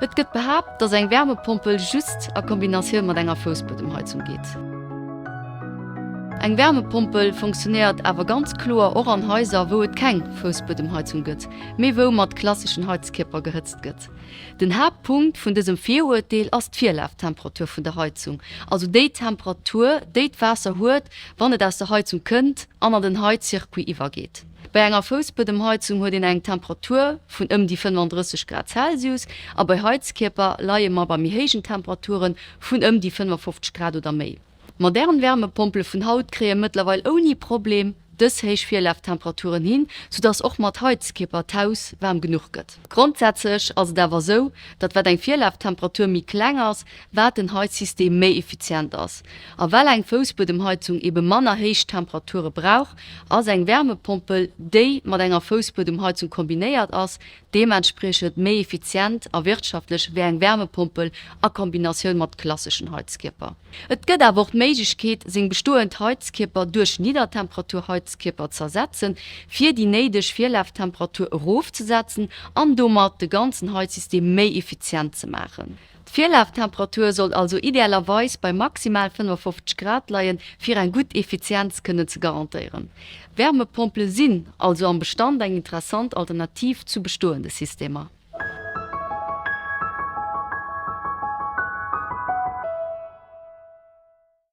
Et gëtt behaapt, dass eng Wärmepompel just a Kombinatioun mat enger Foussbuedemheizung geet. Eng Wärmepompel funktionéiert awer ganz kloer och an Haiser, wou et keng Foussbuedemheizung gëtt, mee wou mat klasseschen Heizkierper gehëtzt gëtt. Den Haaptpunkt vun dësem Viruerteel ass d'Virlaftemperatur vun der Heizung, also déi Temperatur, déi d'Waasser huet, wann et aus der Heizung kënnt an an den Heizcircuit iwwergeet. Bei enger Foussbuedemheizung huet een eng Temperatur vun ëm déi 35 Grad Celsius a bei Heizkierper leie mer bei méi héijen Temperature vun ëm déi 55 Grad oder méi. Modern Wärmepompele vun haut kréie mëttlerweil ouni Problem dës héich Virlaftemperaturen hin, soudass och mat Heizkierper d'Haus waarm genuch gëtt. Grondsätzlech ass et awer esou, datt wat eng Virlaftemperatur méi kleng ass, wat den Heizsystem méi effizient ass. A well eng Foussbuedemheizung ebe manner héich Temperature brauch, ass eng Wärmepompel, déi mat enger Foussbuedemheizung kombinéiert ass, deementspriechend méi effizient a wirtschaftlech wéi eng Wärmepompel a Kombinatioun mat klasseschen Heizkierper. Et gëtt awer och d'Méiglechkeet, seng bestoend Heizkierper duerch Niddertemperaturheizkierper z'ersetzen, fir déi néideg Virlaftemperatur erofzesetzen an domat de ganzen Heizsystem méi effizient ze maachen. D'Virlaftemperatur sollt also idealerweis bei maximal 55 Grad leien, fir eng gutt Effizienz kënnen ze garantéieren. Wärmepompele sinn also am Bestand eng interessant Alternativ zu bestoende Systemer.